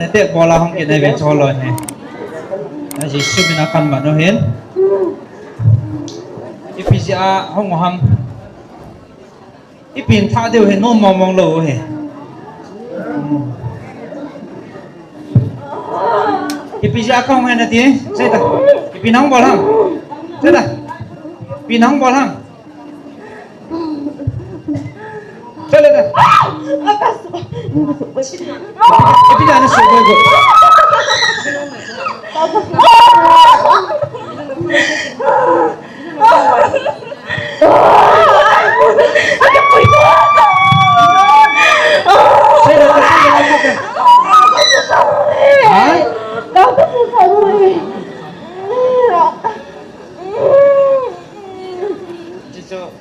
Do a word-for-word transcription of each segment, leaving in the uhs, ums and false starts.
Nate bola hung kit nai ve cholo ne. Na Jesu mina kan manu hin. Ipi jeh a hung ham. Ipi in tha deu he, nom mong mong lou he. Ipi jeh a kahung he nati, sei ta. Ipi nahung bol ham. Sei ta. Ipi nahung bol ham. Sei ta. Ipi jeh a nasu boi boi.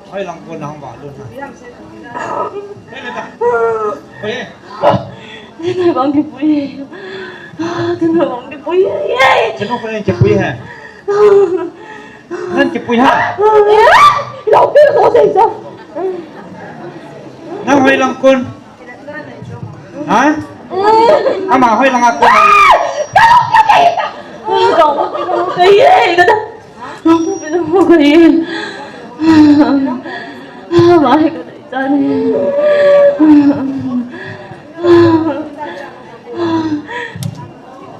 Hoilang kon nahung valut ham? Hoilang. Hoilang. Hoilang. Hoilang. Hoilang. Hoilang. Hoilang. Nang kipui ham? Nang hoilang kon? Ha? Ama hoilang a kon?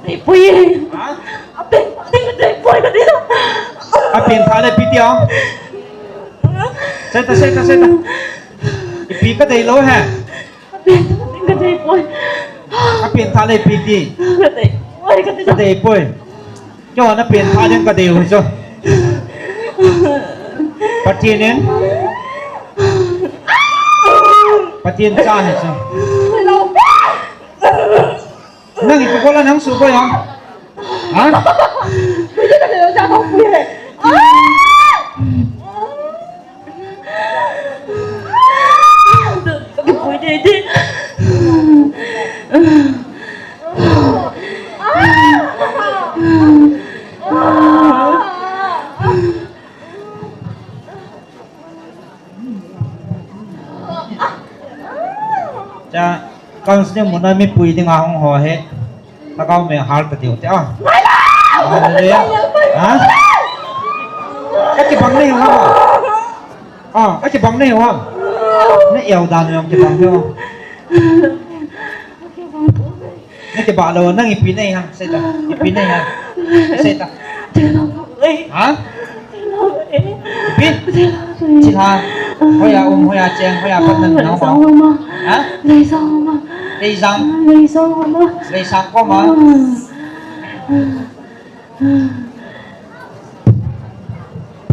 Deipoi. Ha? Apen, apen, deipoi kati. Apen tha le ipi ti ham? Sei ta, sei ta, sei ta. Ipi kadei lou he. Apen tha le ipi ti. Kadei. Kadei poi. Keiho napen tha ding kadei u chu. Pathen in. Pathen cha hi chu. Nang ipi bol a nang su boi ham? Ha? Cha, counseling muna mipui dinga hung ho hi. Lhagao mel hal ta diu te a. Hallelujah. Ha? Akibang nei ho. Ah, akibang nei ho. Na eo dan jong kibang nei ho. Nang kibah lou, nang ipi nei ham, sei ta. Ipi nei ham. Sei ta. Ha? Ipi? Thilha. Hoiya um, hoiya cheng, hoiya pat nang nang ba. Ha? Leisang. Leisang koma.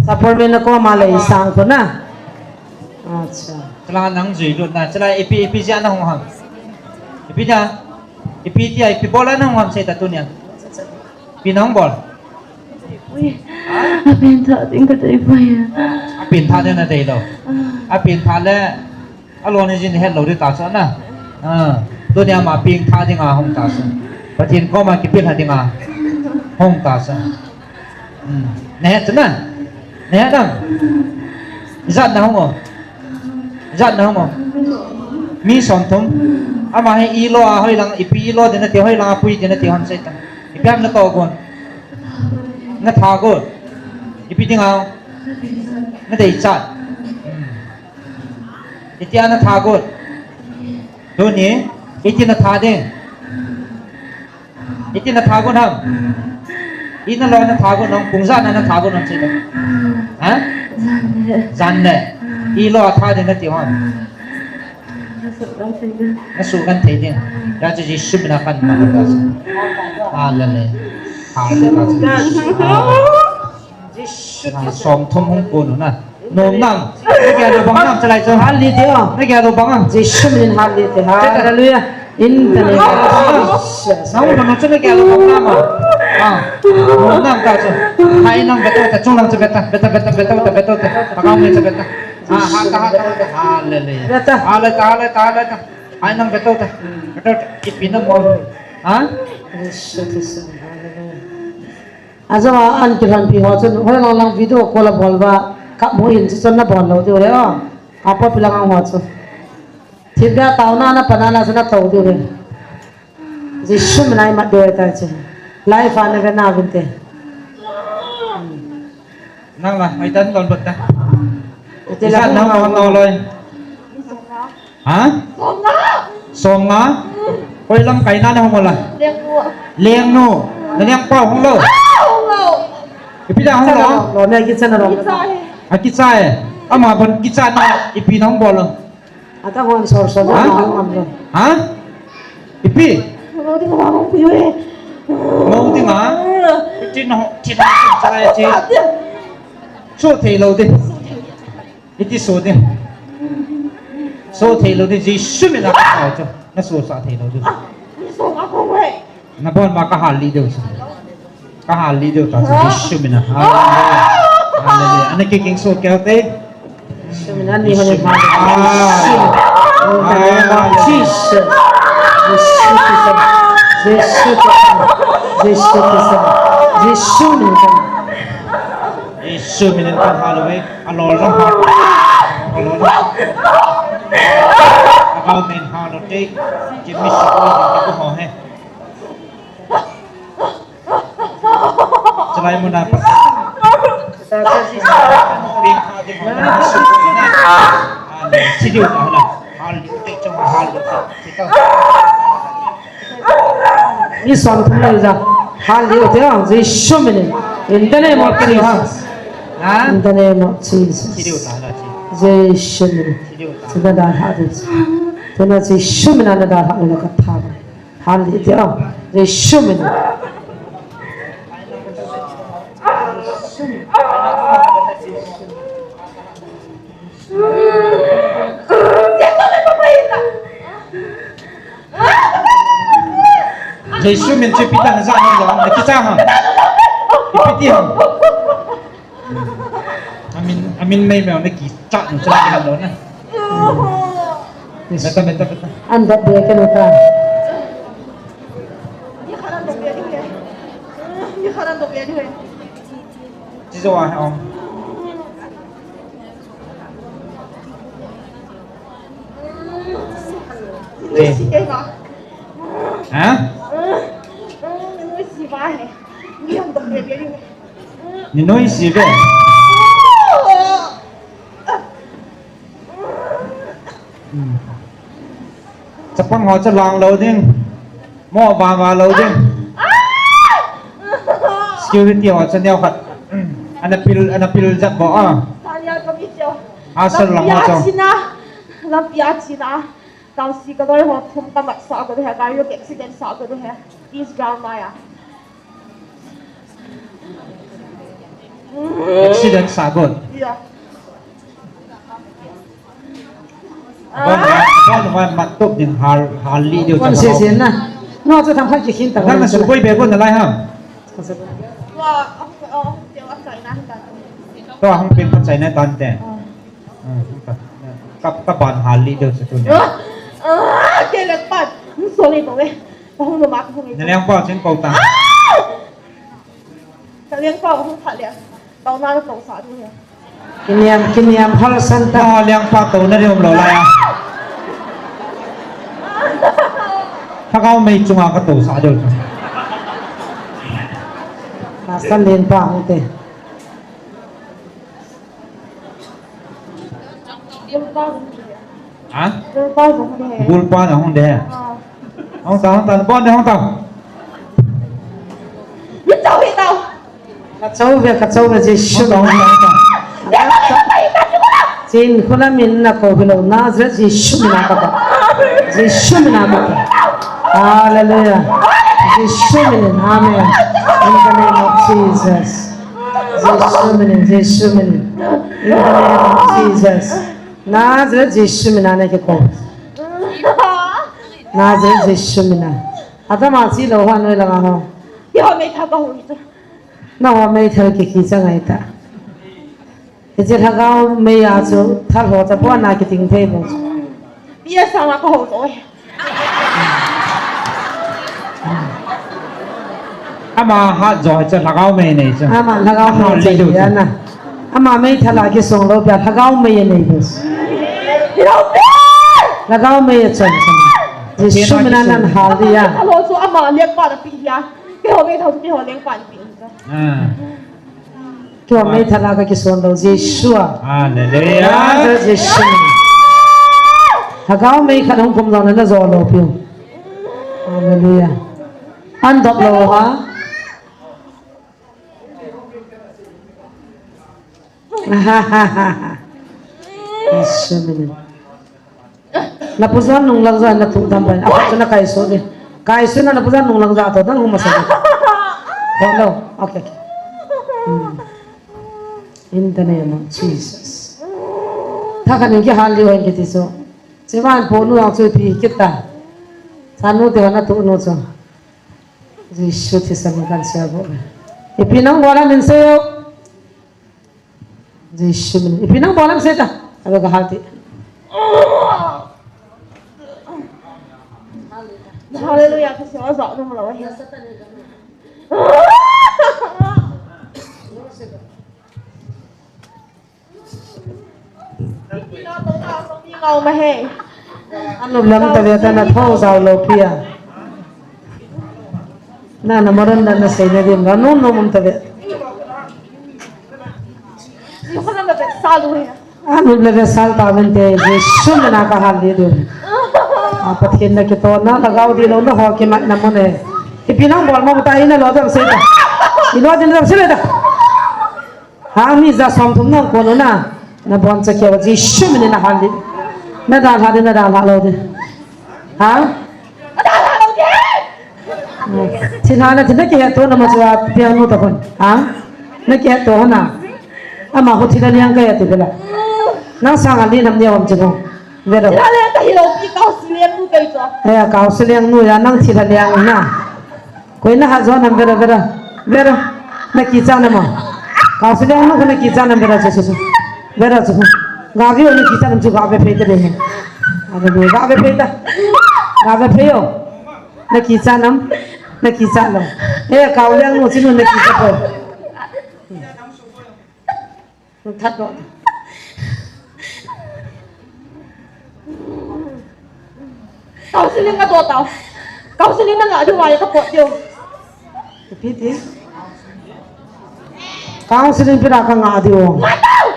Sapormena koma Leisang kona. Acha. Chala nang jui lut na, chala ipi, ipi jeh a nahung ham. Ipi jeh a, ipi tia, ipi bol a nahung ham sei ta tunia. Ipi nahung bol. Ui. Ha? Apen tha ding kadei poi. Apen tha ding nadei lou. Ah. Apen tha le, alon jin het lou ding ta chu na. Ah. Tunia ama pen tha dinga hung ta chu. Pathen koma kipelha dinga hung ta chu. Hmm. Nahet chu na? Nahet am? Ijat nahung o? Ijat nahung o? Mi somthum. Ama hi ilo a hoilang, ipi ilo ding nati, hoilang a pui ding nati ham sei ta. Ipi ham natoh gon? Natha gon? Ipi dinga? Nadeichat. Hmm. Itia natha gon? Tuni, iti natha ding? Iti natha gon ham? Ina lo natha gon ham, pung ijat na natha gon ham sei ta. Ha? Jan le. Ilo a tha ding nati ham? Nasuh kan thei ding. Hijeh chun Jesu mina kan man ta. Hallelujah. Hallelujah. Ah, somthum hung kon u na. Nom nam. Nagel lou bang nam chalai chu. Hal li te o. Nagel lou bang am. Jesu min hal li te. Hallelujah. In the name of Jesus. Nang nom chu nagel lou bang nam a. Ah. Nom nam ta chu. Hai nang ve ta, chunglang chu ve ta, ve ta, ve ta, ve ta, ve ta, ve ta. Pakam le chu ve ta. Ah, ha ta, ha ta, ha ta. Hallelujah. Ve ta. Hallelujah, hallelujah, hallelujah. Hai nang ve ta. Ve ta. Ipi na mo. Ha? Jesu Christ. Hallelujah. Ajou a an kilhonpi ho chun, hoilang lang video call a bol uva, kamu in chu chun nabol lou diu ahi o. Apo pilang ang ho chu. Thipbeh a taona napan a la chu natou diu ahi. Jesu mina imat ding ahitai chu. Live a nave nauvinte. Nang la, ai tan don bot ta. Ati la. Isa nang hung nang loi. Ha? Somnga. Somnga? Koi lamkai na nahung la? Lengnu. Lengnu. Nalengpa hung lou? Ah, hung lou. Ipi dia hung lou? Lo, lo, ne kicha na lo. Kicha e. A kicha e. Ama bon kicha na ipi nahung bol lou? Ata hon sor sor na hung am lou. Ha? Ipi? Mou ding ma hung pi e. Mou ding ma? Ipi na, ipi na, ipi na, ipi na. So thei lou ding. Iti so ding. So thei lou ding, Jesu mina kasah chu. Na so sah thei lou ding. Ah, ni so nga ko we. Nabon ma kahal lih diu chu. Kahal lih diu ta chu, Jesu mina. Hallelujah. Hallelujah. Ana kiking so keu te. Jesu mina ni hon ma. Ah. In the name of Jesus. Jesu Christ. Jesu Christ. Jesu Christ. Jesu mina. Jesu mina kan hal uve. Alol jong hal. Alol jong. Alol min hal te. Ki mi su ko ko ho he. Chulai mun a pat. Pin ha de mo na su ko na. Hal. Chi diu ta na. Hal te chong hal te. Ni som thum le ja. Hallelujah. Jesu mina. In the name of Jesus. Ha? In the name of Jesus. Jesu mina. Sida da ha de. Tena Jesu mina na da ha na ka tha. Hallelujah. Jesu mina. Jesu min chu ipi ta na ja ham lo, na kicha ham. Ipi ti ham. Amin, amin mei mei na kicha na cha lo na. Beta, beta, beta. Anda dia kena ta. Chi jo a hong. Te. Ha? Ni noise ve. Hmm. Chapang ho cha lang lou ding. Mo va va lou ding. Security ho cha neo khat. Ana pil, ana pil jat bo a. Sanya kami siya. Asal lang ho cha. Lampi a china. Lampi a china. Tao si ka doi ho thum ka mat sa ko de he. Gari accident sa ko de he. This ground maya. Accident sa got. Yeah. Bon, bon, bon, mat tup ding hal, hal li diu. Bon, cha se, se na. No, cha tham khat ki khin ta. Nang na su koi be got na lai ham. Wa, oh, oh, te wa chai na ta. To hung pin pa chai na tan te. Oh. Ah, ka, ka, ka ban hal li diu cha tu ne. Ah, ah, ke le pat. Sorry, bo we. Ka hung lo ma, ka hung. Na leng pa ching ko ta. Ah! Ka leng pa hung phat le. Tao na tao sa du he. Kiniam, kiniam hal san ta. Na leng pa tao na riom lo la ya. Thagau mei chunga ka tao sa du. Pastor leng pa hung te. Ha? Gulpa na hung de. Hung ta, hung ta, bon de, hung ta. Ka chau ve, ka chau ve, Jesu. Hung ta, hung ta, hung ta. Chin khula min na ko bilo Nazareth Jesu mina ka ba. Jesu mina ka ba. Hallelujah. Jesu mina. Amen. In the name of Jesus. Jesu mina, Jesu mina. In the name of Jesus. Nazareth Jesu mina na ke ko. Nazareth Jesu mina. Atama si lo ha noi la ho. Ti ho mei tha ka hu ni. Na ho mei tha ke ki cha ngai ta. Hiche lhagao mei a chu thal ho cha pon a kiting thei mo. Pi a sang a ka ho to e. Ama hat jo cha lhagao mei nei cha. Ama lhagao mei cha ya na. Ama mei tha la kisong lo pia lhagao mei nei bo. Lhagao mei cha cha. Jesu mina nahal dia. Ama lengpa napi hia. Keiho meithal chu keiho lengpa napi hia. Ah. Keiho meithal a kakison lou Jesu a. Hallelujah. Jesu mina. Lhagao mei khat hung pum jong najo lou piu. Hallelujah. An dop lou ha. Jesu mina. Napu jon nung lang jon natu dam bai. Apa tu na kaisu ni. Kaisu na napu jon nung lang jon to dang huma sa. Hello. Okay. Hmm. In the name of Jesus. Tha kani kihal liu hen kiti chu. Chivan po nu ang chu pi kita. Sanu te na tu nu chu. Jesu thisan kan sia bo. Ipi nang bola min se yo. Jesu min. Ipi nang bola min se ta. Aba ka hal ti. Hallelujah. Ka sia za nang la. Anop lam ta ve ta na tho jao lou pia. Na na maron na na sei na dim la nu nu mum ta ve. Anop la ve sal ta ven te Jesu mina ka hal li du. A Pathen na kito na lhagao di lou na ho kimat na mo ne. Ipi nang bol ma ta ina lo dam sei ta. Ilo din dam sei ta. Ha, mi ja som thum nang kon na. Na bon cha kia Jesu mina na hal di. Na dalha di, na dalha lou di. Ha? Thilha na thil na kihet to na ma chua piang nu ta kon. Ha? Na kihet to na. Ama ho thilha liang ka ya ti bela. Nang sang ali nam nia wam chi ko. Ve ro. Thilha liang ka hi lou pi kau si liang nu kai cho. Eh, kau si liang nu ya nang thilha liang na. Koi na ha jo nam ve ro, ve ro. Ve ro. Na kicha nam a. Kau si liang nu ko na kicha nam ve ro chu chu chu. Ve ro chu. Ga vi o na kicha nam chu ga ve phei ta de. Ga ve phei ta. Ga ve phei o. Na kicha nam, na kicha lou. Eh, kau liang nu chi nu na kicha poi. That lou. Counseling na do tao. Counseling na nga di wa ya ka pot yo. Repeat it. Counseling pira ka nga di o. Ma tao.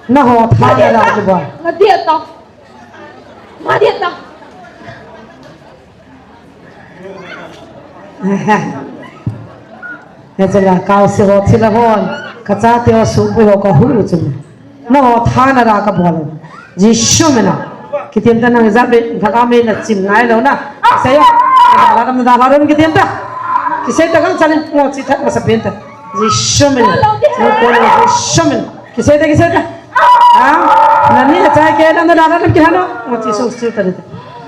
Na ho tha na da di ba. Nga di tao. Nga di tao. Hechala kau se ho thila hon. Ka cha te ho su pu ho ka hu chu. Na ho tha na da ka bol. Jesu mina. Kitim ta nang ja be ka ka me na chim ngai lou na. Sei ya. Ka la kam da la ron kitim ta. Kisei ta kan chalin mo chi that ma sa pen ta. Jesu mina. Mo ko Jesu mina. Kisei ta, kisei ta. Ha? Nani achai ke na na na na kihano. Mo chi so su ta.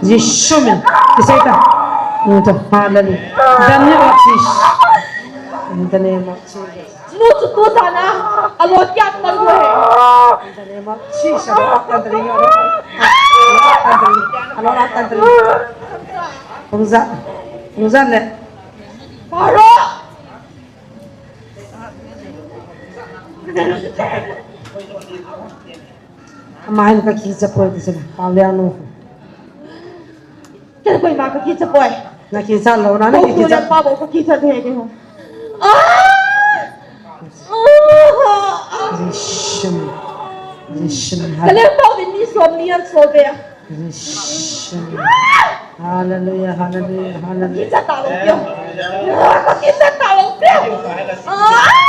Jesu min. Kisei ta. Mo ta. Hallelujah. Daniel of Jesus. In the name of Jesus. Nu chu tu ta na. Alo kya tan ko hai. In the name of Jesus. Alo tan tan. Alo tan tan. Pungza. Pungza le. Paro. Ama hin ka kicha poi ti sila, Pau Liang nu. Kei koi ma ka kicha poi. Na kicha lou na, na kicha. Pau Liang pa bo ka kicha de ke ho. Ah! Listen. Listen. Ka le pau ni som ni an so be. Hallelujah, hallelujah, hallelujah. Kita tahu dia. Kita tahu dia. Ah!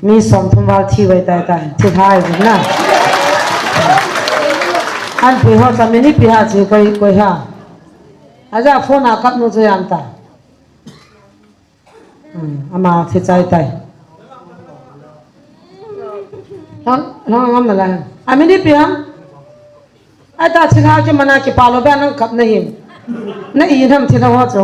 Mi som thum val thi vai tai tai, thi thai vai na. An pui ho sa mi ni pi ha chi koi, koi ha. Aja phone a kap nu chu yam ta. Hmm, ama thi chai tai. Hang, hang ngam na la. Ami ni pi ha. Ai ta thilha kimana kipah lou ba nang kap na hin. Na i nam thilha ho chu.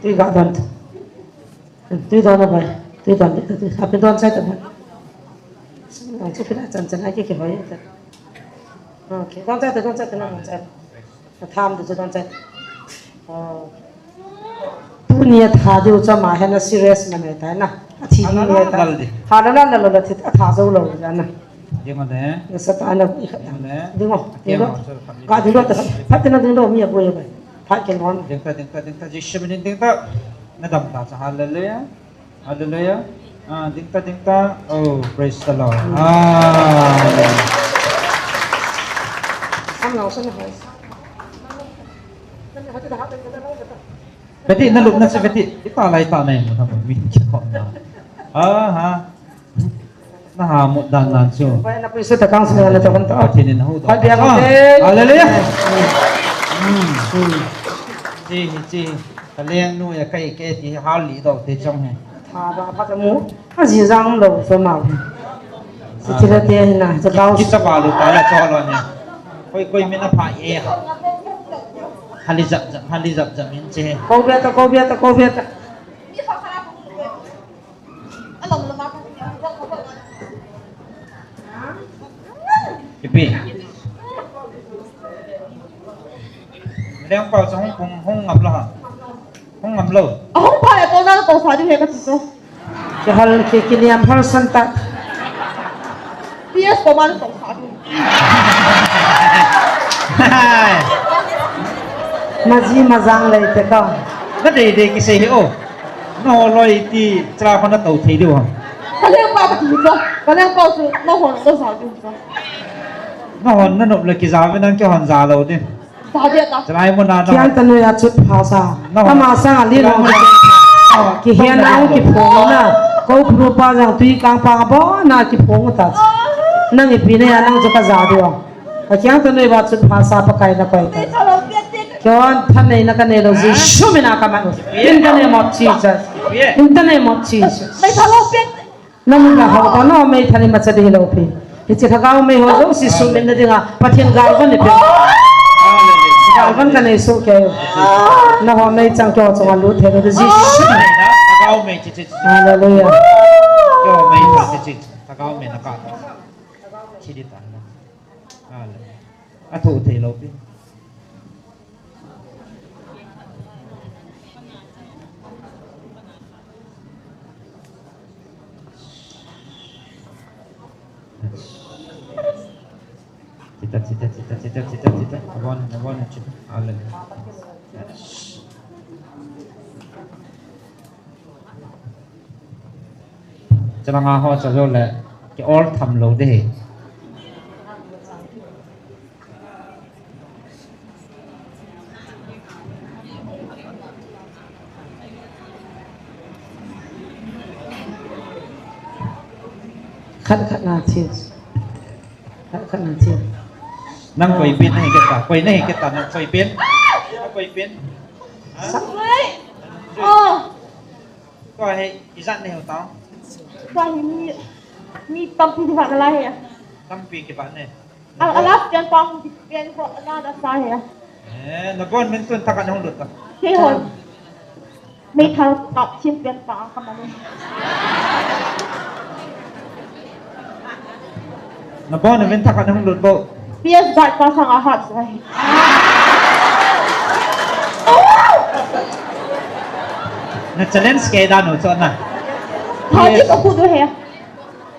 Tui ga don. Tui don a bai. Tui don de. Tui. Happy don chai ta bai. Ang chu pila chan chan ai ki ki hoi ta. Okay. Don chai ta, don chai ta, don chai. Tham tu chu don chai. Oh. Tuni a tha diu chu ama hin a serious man ahitai na. A thi ding ahitai. Ha la la la la thi a tha jou lou ja na. Ding o le. Nasa ta na i khat. Ding o le. Ding o. Ding o. Ka ding o ta. Phat na ding o mi a boi bai. Phat ke non. Ding ta, ding ta, ding ta. Jesu min in ding ta. Na dam ta cha, hallelujah. Hallelujah. Ah, ding ta, ding ta. Oh, praise the Lord. Ah. Sam nau san hai. Betty, na lupna chu Betty, ita lai ta nai mo na mo mi ki khom na. Ah, ha. Na ha mo dan nan chu. Bai na pui su ta kang su na ta kon ta. Pathen in hu do. Hoi bia mo te. Hallelujah. Hmm. Chi, chi. Ka leng nu ya kai ke ti hal li do te chong he. Tha ba pa ta mu. A ji jang lo so ma. Sitira te na, sa kau. Ki sa ba lu ta la cho lo ne. Koi, koi mi na pha e. Hali jap jap, hali jap jap min che. Ko bia ta, ko bia ta, ko bia ta. Ipi. Leng pau sa hung pung hung ngam lo ha. Hung ngam lo. Ahung pha e to na to sa di he ka ti to. Kihal, ki, kiniam hal san ta. P S ko man tong sa du. Hai. Maji majang lei te ka. Na dei dei kisei hi o. Na ho loi ti chara ho na tou thei diu ham. Ka leng pa ka ti sa. Ka leng pa su na ho na sa du sa. Na ho na nop le kija ve nang kihon ja lou di. Sa dia ta. Chulai mun a na. Kiang ta noi a chut pha sa. No. Ama sang a li long. Chulai mun a. Kihen na ong kiphong na. Ko pru pa jang tui kang pa ba na kiphong ta. Nang ipi na ya nang chu ka ja diu. Ka kiang ta noi ba chut pha sa Pakai na koi ta. Kion than nei na ka nei lou Jesu min a ka man. In the name of Jesus. In the name of Jesus. Mai thalo pet. Namun na ho ta, na ho mei thani ma cha di hilou pi. Hiche lhagao mei ho jouse suhmil na dinga Pathen galvan nei pe. Galvan ka nei soh kei. Na ho mei chang keiho chunga lut thei lou di Jesu. Lhagao mei chi chi. Hallelujah. Keiho mei tha chi chi. Lhagao mei na ka. Chi di ta na. Hallelujah. A tho thei lou pi. Chita, chita, chita, chita, chita, chita. Abon, abon, chita. Hallelujah. Chalanga ho cha jo le ki ol tham lou de. Khat khat na thil. Khat khat na thil. Nang koi pen na hi keta, koi na hi keta, nang koi pen. Koi pen. Sa- Oh. Tua hi, ijat nei ho ta? Tua hi mi, mi tampi kivat nalai hi. Tampi kivat ne. A, a last pen pa hung kipen ko, a na da sa hi. Eh, nabon min tun thakat hung lut ta. Keiho. Meithal kap chin pen pa ka mani. Nabon min thakat hung lut bou. P S guard pa sang a hat sa hi. Na challenge kei dan u chu na. Tha di ka khu du he.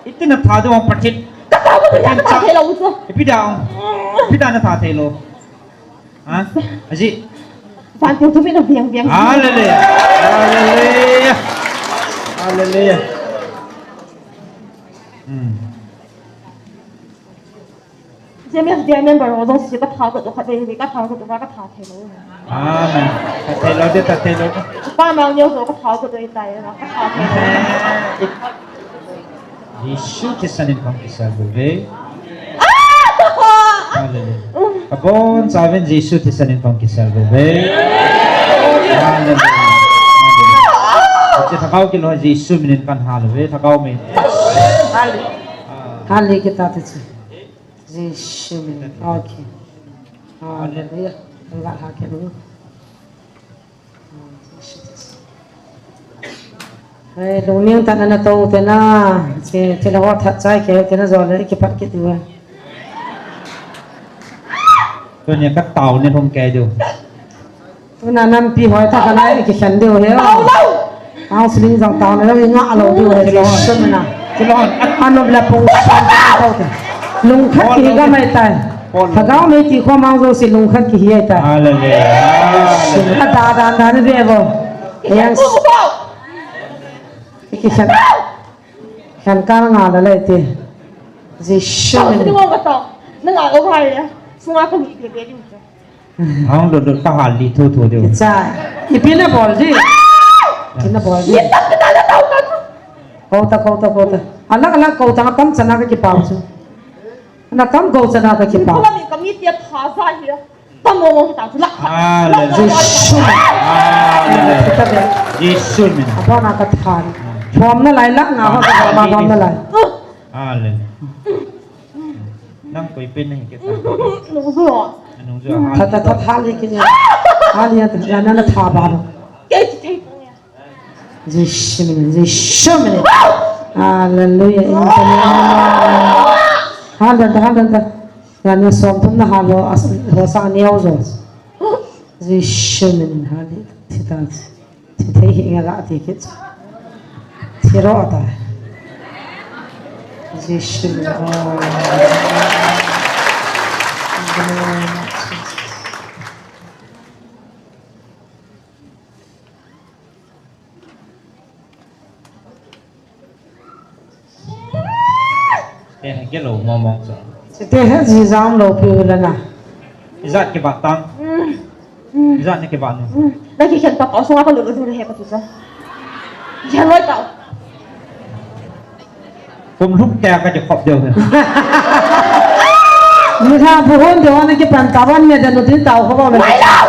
Iti na tha du ang Pathen. Ka tha ko du ya ka tha thei lou chu. Ipi dan. Ipi dan na tha thei lou. Ha? Aji. Vantil thu mi na viang viang. Hallelujah. Hallelujah. Hallelujah. Hmm. James, James, member ho jong si ka tha ko to khat ve ve ka tha ko to ka tha thei lou. Amen. Tha thei lou de, tha thei lou de. Pa mang neo jo ka tha ko to itai ka tha thei lou. Jesu Christa min in kong kisel bou ve. Hallelujah. Kabon chauvin Jesu Christa min in kong kisel bou ve. Hallelujah. Hallelujah. Che thakau kilo Jesu min in kan hal ve, thakau min. Hallelujah. Hallelujah kita te che. Jesu min. Okay. Hallelujah. Hallelujah. Hei, lungning tah in ana tou te na, che, che la ho that chai kei te na jo le, kipat kit diu. Tuni ka tao ni hung kei diu. Tuna nampi hoi tah kana kikhen diu he. Tao lou. Tao sling jong tao na lou, nga lou diu he, Jesu min a. Anop la pung sang tao te. Lungkhat kihi ga mai tai. Thagau mei ti kho mang jo si lungkhat kihi ai tai. Hallelujah. Hallelujah. Ada dan dan ve vo. Yang. Kikhen. Khen kar nga la le te. Jesu min. Nanga o bhai ya. Sunga ka mi pe pe diu. Hang lut lut ka hal li thu thu diu. Cha. Ipi na bol di. Ipi na bol di. Ye tak na na tau ka. Kouta, kouta, kouta. Alang alang kouta nga tam chana ka kipau chu. Na tam kouta chana ka kipau. Kula mi ka mi tia tha sa hi. Tam mo mo ta chu la. Hallelujah. Jesu. Hallelujah. Jesu min. Apa na ka tha. Thom na lai la nga ho ka ma thom na lai. Hallelujah. Nang koi pen nahi kita. Nung jo. Nung jo. Tha, tha, tha, tha li kini. Tha li ya, ya na na tha ba lo. Kei chi thei pung ya. Jesu min, Jesu min. Hallelujah. In the name of, hallelujah, hallelujah. Ya na som thum na halo as ho sang neo jo. Jesu min, hallelujah. Thi ta. Thi thei hi nga ga ti kit. Thi ro ta. Jesu. Te he ke lo mo mo so. Te he ji jam lo pi u la na. Ijat ke ba tang. Ijat ne ke ba nu. Na ki khen pa ka so nga ka lo lo he ka tu sa. Ya loi ka. Kum lhuk kei ka ti khop deu he. Ni tha bu hon deu ana kipan ta ban me da nu tin tau kho ba me. Mai lau.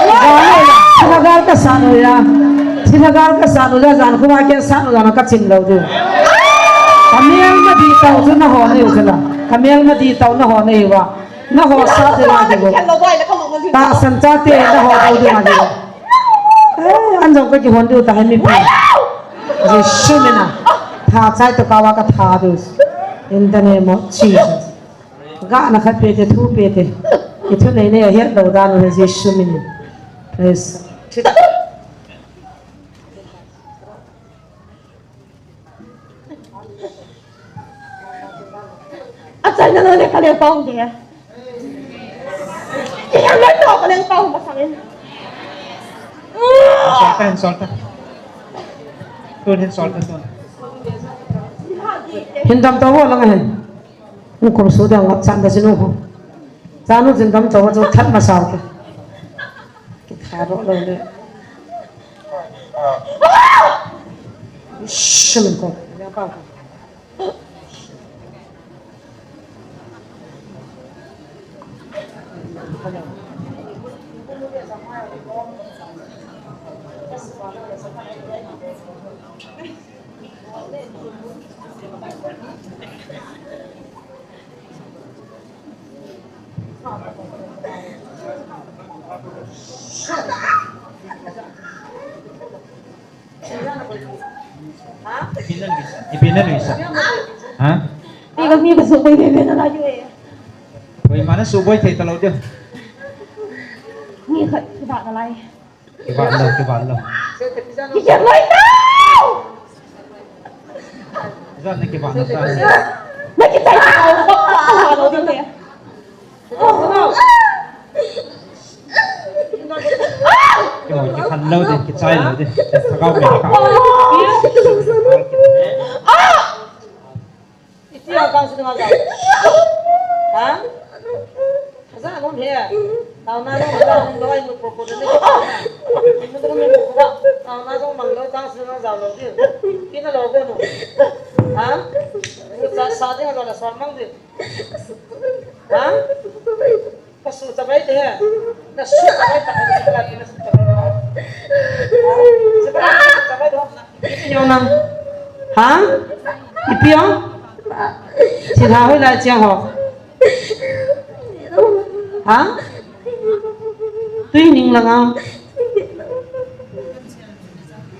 Ga lo la. Thila gal ka sa nu ya. Thila gal ka sa nu ya jan khu ma ken sa nu ya na ka chin lo deu. Ka mel ma di tau chu na ho ni u kala. Ka mel ma di tau na ho ni wa. Na ho sa de la de go. Tahsan chate na ho deu de ma de. Eh, an jong ka kihon diu ta hai mipi. Jesu min a. Tha chai to ka va ka tha diu. In the name of Jesus. Ga na khat pe te thu pe te. I thu nei nei a hiat lo dan u Jesu min. Praise. A chai na lo le ka leng pau de. Ki a lo to ka leng pau ma sang in. Solta, hin solta. Tun hin solta, tun. Hin dam to vo lang hin. Hung kum su dang ngap chan da sinu hu. Chanu jin dam to vo chu that ma sao ke. Ki tha ro lo le. Shim ko. Ipi na nuisa? Ipi na nuisa? Ha? Ti ka mi ka suboi bebe na la ju e. Koima na suboi thei talou dia. Mi khat. Kivat lou, kivat lou. Kivat lou. Ijat na kivat na ta. Na kitai na. Kivat lou din. Kivat lou din, kichai lou din. Thagau me ka. Iti a kang sini ngaja. Ha? Aja nom he. Tao na nom, tao nom loi nu ko ko ne. Inu ko ne ko ba. Tao na nom mang loi kang sini ngaja lou di. Kina lou ko no. Ha? Sa sa di ngaja la sa mang di. Ha? Ka su ta bai te. Na su ta bai ta, na su ta bai ta. Su ta bai ta. Ipi jong nang. Ha? Ipi jong? Thilha hoi lai chiang ho. Ha? Tui ning langa.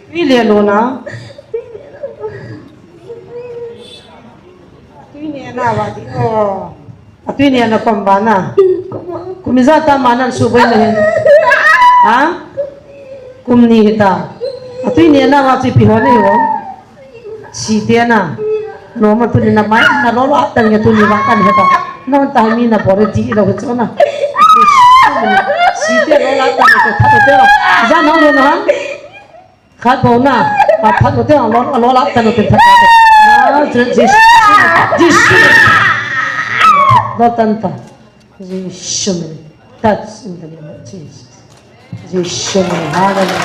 Tui le lo na. Tui ne na va ti. Oh. Atui ne na kom ba na. Kum ijat ta ma nan su boi na hin. Ha? Kum ni hita. Atui ne na va chu ipi ho ne ho. Site na. Noma tuni na mai na lo la tan nge tuni va kan heta. Non ta mi na bore ti lo chu na. Site lo la tan nge ta te. Ijat na lo na. Khat bou na, a phat u te, a lo, a lo lap ta u te, phat u te. Ah, Je-, Jesu, Jesu. Lo tan ta. Jesu name. Touch in the name of Jesus. Jesu name. Hallelujah.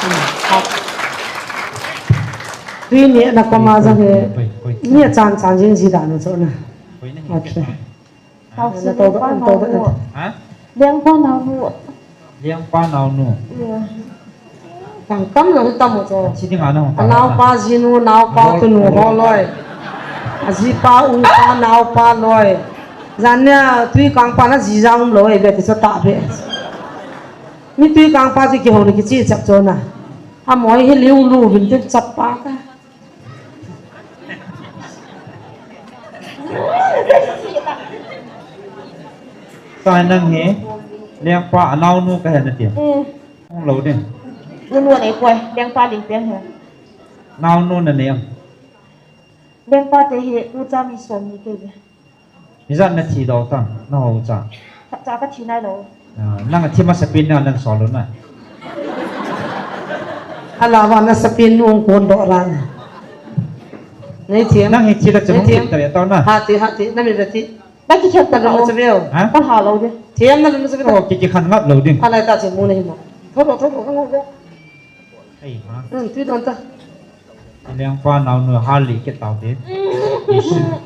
Mm. Tui ne na kom a jang he. Ni a chan chan jing ji da na cho na. Okay. Tao si lengpa naonu. Ha? Lengpa naonu. Lengpa naonu. Tang kam lo tam mo cho. Si ding ano. Naopa jinu, naopa tunu ho loi. Ajipa upa naopa loi. Jan nia tui kangpa na ji jang um loi be ti cho ta be. Mi tui kangpa ji kiho ni kichi chak cho na. Amoi hi liu lu hin tin chap pa ka. Sa nang hi, lengpa anaonu kahe na ti. Hmm. Hung lou ding. Unu nei poi, lengpa ding pen he. Naonu na nei am? Lengpa te hi, ucha mi som ni kei ve. Ijat na thi doh tam, na ho cha. Cha ka thi nai lou. Ah, nang thi masa pen na nang sol lou na. Ala va na sa pen nung kon doh ran. Nei thi. Nang hi thi la chemung thi ta ya tau na. Ha thi, ha thi, na mi ba thi. Na ki khet ta lou. Cha veo. Ha? Ka ha lou de. Thiam na lou cha veo. Oh, ki ki khan ngap lou ding. Ala ta chemung nei ma. Tho lo, tho lo, ka ngap lou. Ei, ha? Hmm, tui don ta. Lengpa naonu hali ke tau te.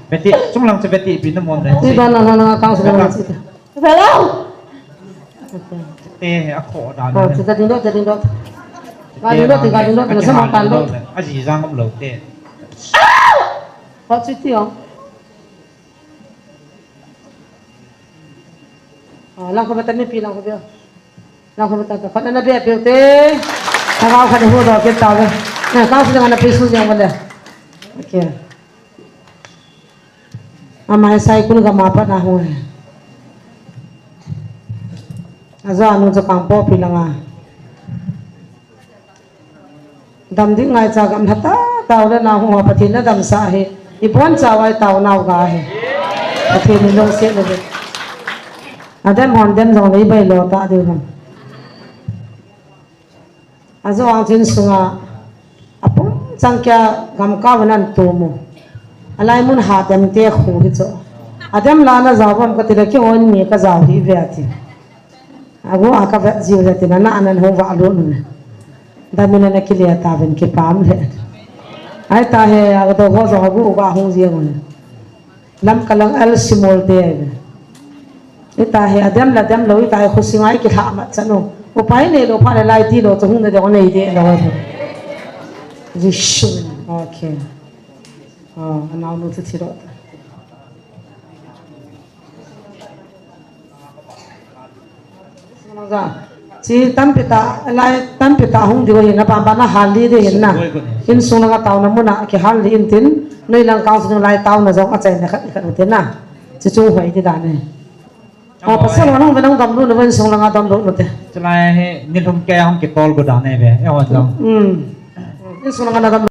Beti, chunglang che beti pi na mon dai. Tui don na na na kang su na chi ta. Hello. Te a kho da. Oh, na. Te ta ding do, te ding do. Ga ding do, te ga ding do, te na sa ma kan do. A ji jang am lo te. Ho chi ti o. Ah, lang kho bata mipi lang kho bia. Lang kho bata ta. Khat na bia pio te. Thagau khat hu do ke ta ve. Na kang su na na pi su jang wale. Okay. Ama sai kun ga ma pa na hu. Ajo anu jo kang po pi langa. Dam ding ngaicha gamla ta, tao le nao hung ho Pathen na damsah hi, i bon cha vai tao nao ga hi. Pathen in lungset le ve. Adem hon dem jong le i bai lo ta diu ham. Ajo ang chin sunga, apum chang kia gam ka van an tu mu. Alai mun ha dem te khu hi cho. Adem la na jao bom ka ti le ki on mi ka jao hi ve ati. Agu a ka vet jiu le tina na anan hung va lu nu ne. Damin ana kile ta ven kipam le. Ai ta he a do ho jong agu uva hung jiu ne. Lam kalang al simol te ai ne. Ita he adem la dem lo ita he khusinga i kilha mat chanu. Upai nei lo pha le lai ti lo cha hung na de nei de lo. Jisu. Okay. Oh, anao nu chu thi lo ta. Chi tampi ta, lai tampi ta hung diu hin na pam pam na hal li di hin na. Insung langa taona muna kihal li in tin, noi lang kang sung lai taona jong achaina khat khat u tin na. Chi chu hoi di dan e. Ah, pasal ho nang ve nang damlou na ve, insung langa damlou na te. Chulai hi nilhum kei a hung kitol got dan ahi ve, eiho jong. Hmm. Insung langa na dam